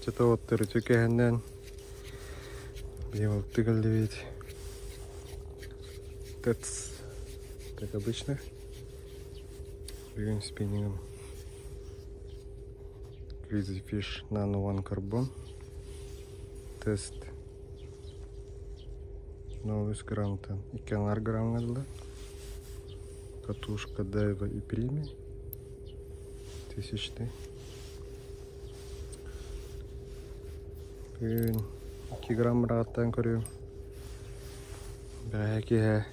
Чато оттор үтүкэһэннэн биһи кэллибит. ТЭЦ, как обычно. Бүгүн спиннингом Crazy Fish Nano One Carbon. Тест 0,3 граммтан 2,5 граммга дылы. Катушка Daiwa и Primi. Тысячный. Бүгүн 2 грамм быраҕаттаан көрүөм. Бэҕэһээ киэһэ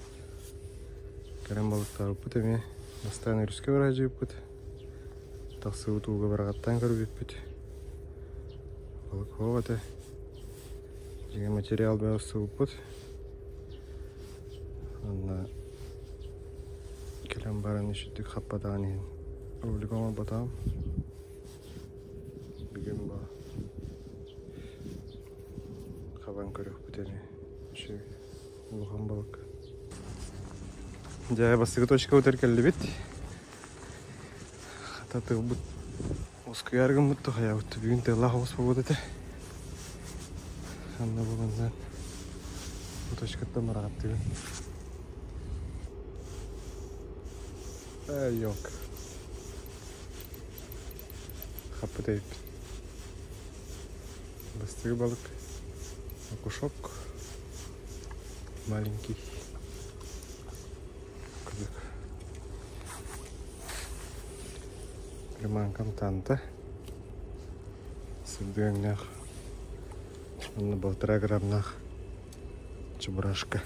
кэлэн балыктаабыппыт эмиэ. Бастаан өрүскэ бараадьыйбыппыт. Тахсыбыт ууга быраҕаттаан көрбүппүт. Балык суох этэ. Дьиҥэ материал бөҕө устубуппут. Уонна кэлэн баран үчүгдүк хаппатаҕын иһин ролик оҥорботоҕум. Бүгүн бу хабан көрүөхпүт эмиэ үчүгэй улахан балык. Дьэ бастакы точкабытыгар кэллибит. Хата тылбыт уоскуйар гыммыт тухайабыт бүгүн тыаллаах оҕус буолбут этэ. Анна буланнан бу точкаттан бараҕаттыыбын. Эй, ёлка. Хаппыт эбиппит. Бастакы балык окушок маленький. Кубик. Приманкам танта. Сырдык өҥнөөх. Уонна балтараа грамнаах чебурашка.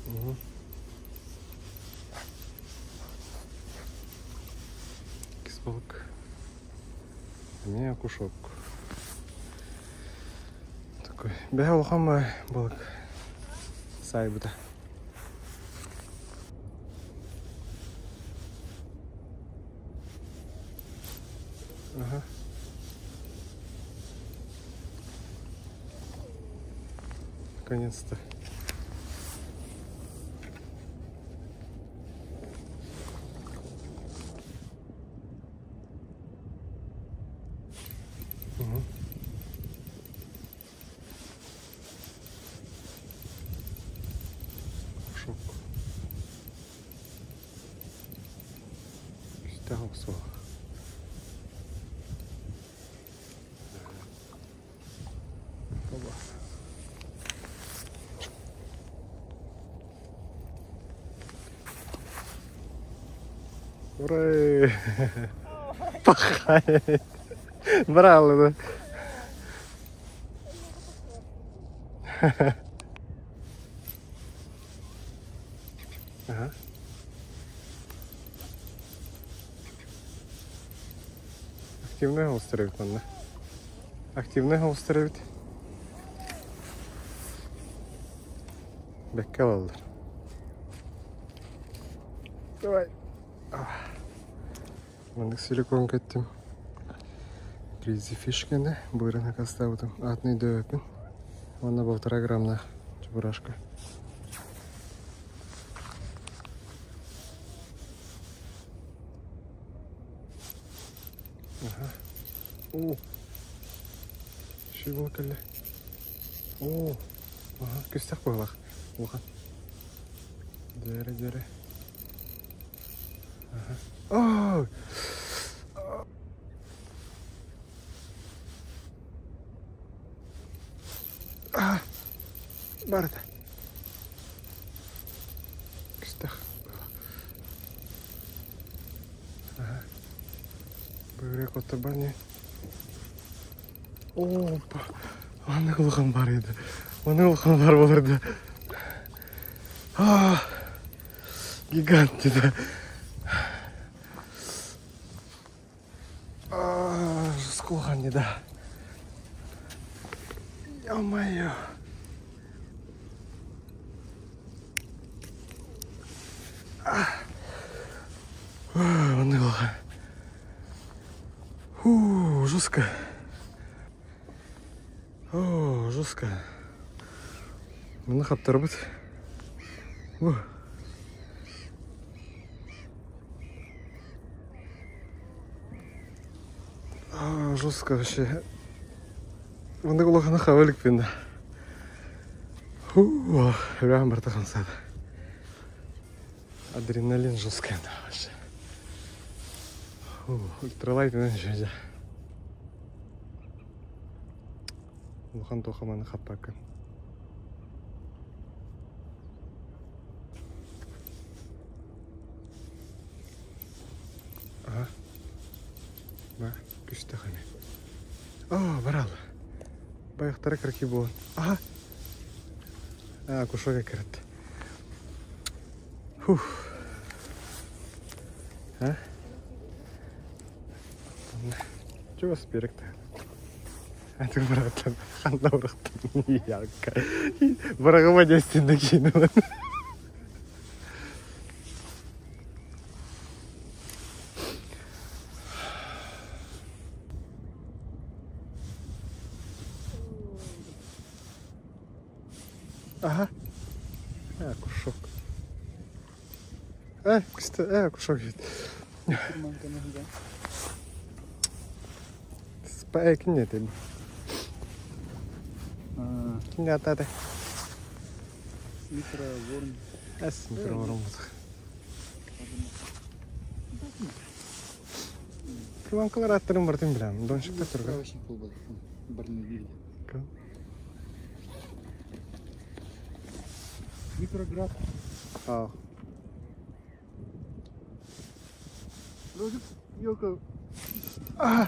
Угу. Кисбалык. Эмиэ окушок. Такой. Бэһэ улахан балык саайбыта. Ага. Наконец-то. Угу. Шок. Күүстээх охсуох. Ура! Пахай! Брал, да? Ага. Активнай оҕустар эбит манна. Активнай оҕустар эбит. Бэккэ ылаллар. Давай. Маннык силикон кэттим. Crazy Fish кэнэ былырын акастаабытым. Аатын өйдөөбөппүн. Уонна полтора граммнаах чебурашка. Ага. О, Шибыл кэллэ. О, ага, күстэх быһылаах. Улахан. Дьэрэ, дьэрэ. Ага. О! А, барыта. Күстэх. Ага. Быгыры котторбар не. Опа. Маннык улахан бар еді. Маннык улахан бар болар А, гигант деді. А, жестко улахан деді. Ё-моё. Маннык улахан. Фу, жестко. О, жестко. Маны хаптарбыт. Жестко вообще. Мындык улахана хаба иликпин да. Үрэҕим барыта хамсаата. Адреналин жесткий да вообще. Ультралайт дьэ. Улахан туохха маны хаппаккын. Ага. Ба, күстэх ини. О, барал. Баяхтара кырки буолан. Аха. А, кушога кырат. Фух. А? Чугас беректе. Антик бырахтан, ханна бырахтан, ялка. Бырагыма дестинде кийин. Ага. Э, кушок. Э, кусты, э, кушок жейді. Спа кине дедим. Кине атады. Микроворм. Эс микроворм болдық. Приманкалар аттарын бартын билем. Доншикта турган. Справочник был Барнавиль. Микроград. А. Елка. А!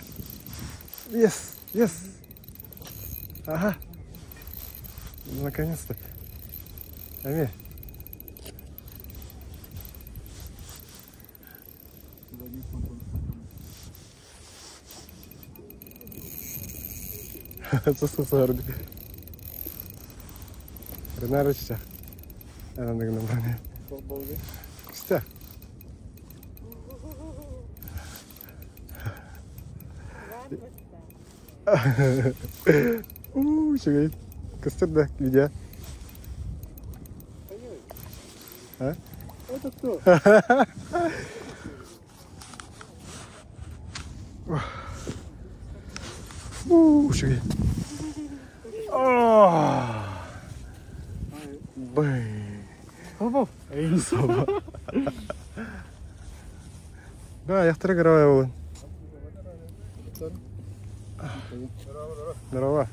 Yes! Yes! Ага! Наконец-то. Ами. Сосорды. Ренарыча. Анандыгынан баны. Кустя. Уу, үчүгэй. Көстөр да видео. А? Это кто? Уу, үчүгэй. Бэй. Оп, Соба. Да, яхтара горовая болон. Здорово.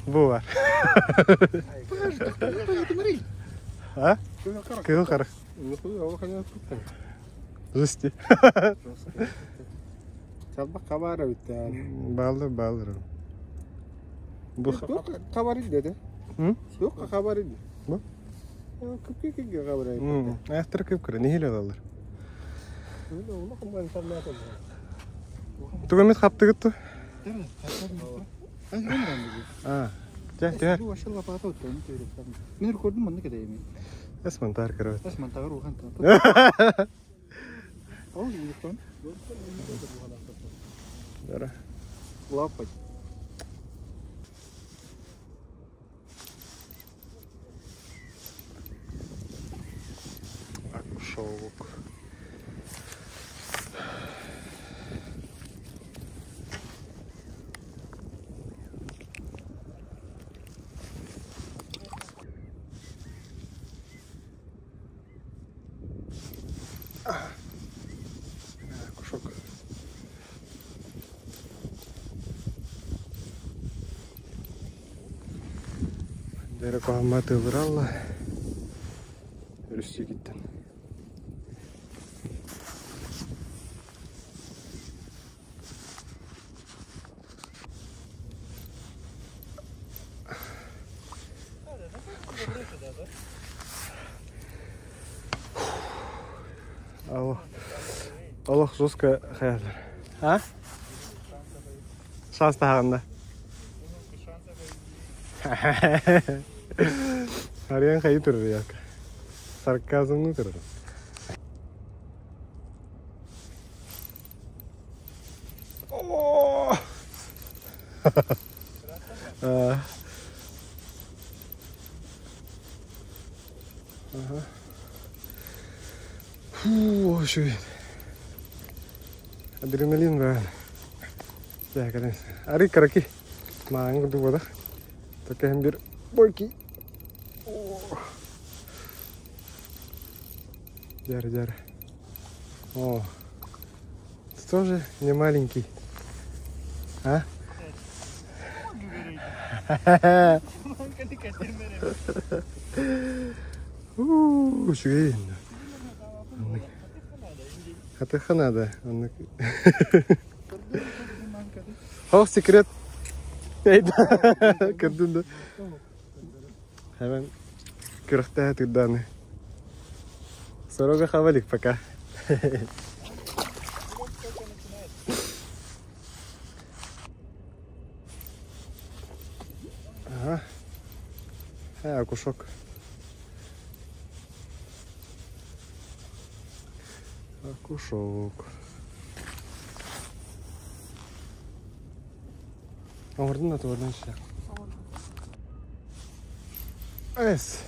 Бу бар. А? Кыыл харах. Жести. Чалбак хабара битте. Баалыр, баалыр. Бу Хабар иде. М? Yok хабар иде. Бу? Көпкө кеге хабар иде. Аяқтары көп кірі, нехиле алалар. Тугамет хапты гытты. А, жа, жа. Мен көрдүм мында кетейм. Эс монтар кірі. Эс монтар ухан та. Ол юктан. Дара. Лапать. Акушок. Кушок. Дәрі қағыматы ылыралла. Үрісті кеттен. Аллах. Аллах жестко хаялар. А? Шанс тағында. Ариян хайы тұрыр як. Сарказмны тұрыр. О! А. Ага. Фу, үчүгэй. Адреналин баар. Дьэ, кэлэн. Арый кыраки. Мааҥ курдук буолар. Только бир бойкий. Дяры, дяры. О, ты тоже не маленький. А? Үчүгэй. Хатыха надо. Хоох секрет. Көрдүн да. Hemen күрэхтэһэ турдааны. Сорога хавалик пока. Ага. Окушок. Окушок. Оҥордун да туордан сиэх. Эс.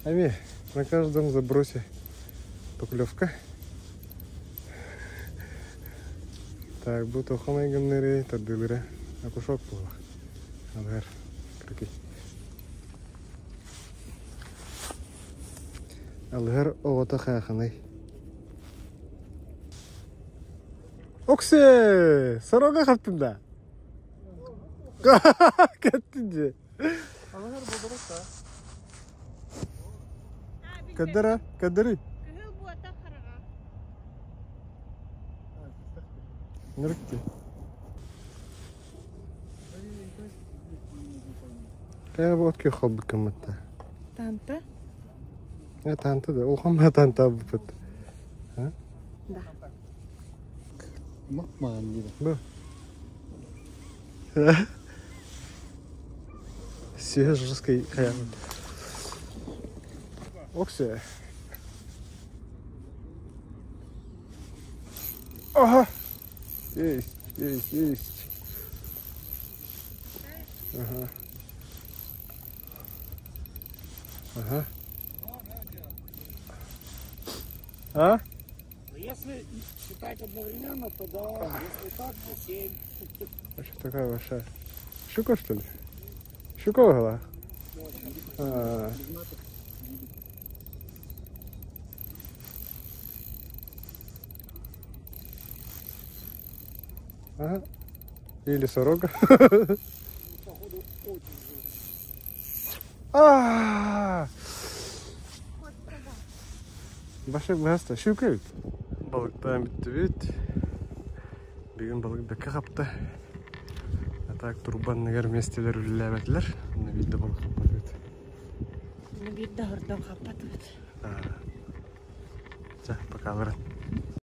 Ами, на каждом забросе поклевка. Так, бу тохомай гыннары тардылыра окушок буолла. Алар, кыракый. Алыһар оҕото хаахынай. Оксе! Сорога хаптын да. Кеттин же. Алыһар бодорок да. Каддара, каддары. Кыһыл буота хараҕа. Нырыкты. Кая бу отке холбут кыммытта. Танта? Э, танта да. Улхан танта буппут. Да. Мак-маан диир. Бу. Все жесткий хаямын. Оксе. Ага. Есть, есть, есть. Ага. Ага. А? Если считать одновременно, то да, если так, то 7. А что такая большая? Щука, что ли? Щука была? А. Ага. Или сорока. Походу, очень А! Баша баста щука ведь. Балыктаан бүттүбүт. Бүгүн балык бэккэ хапта. А так турбанныгар миэстэлэр үлэлээбэтилэр. Онно биир да балык хаппатыбыт. Биир да хордон хаппатыбыт. Чэ, пока баран.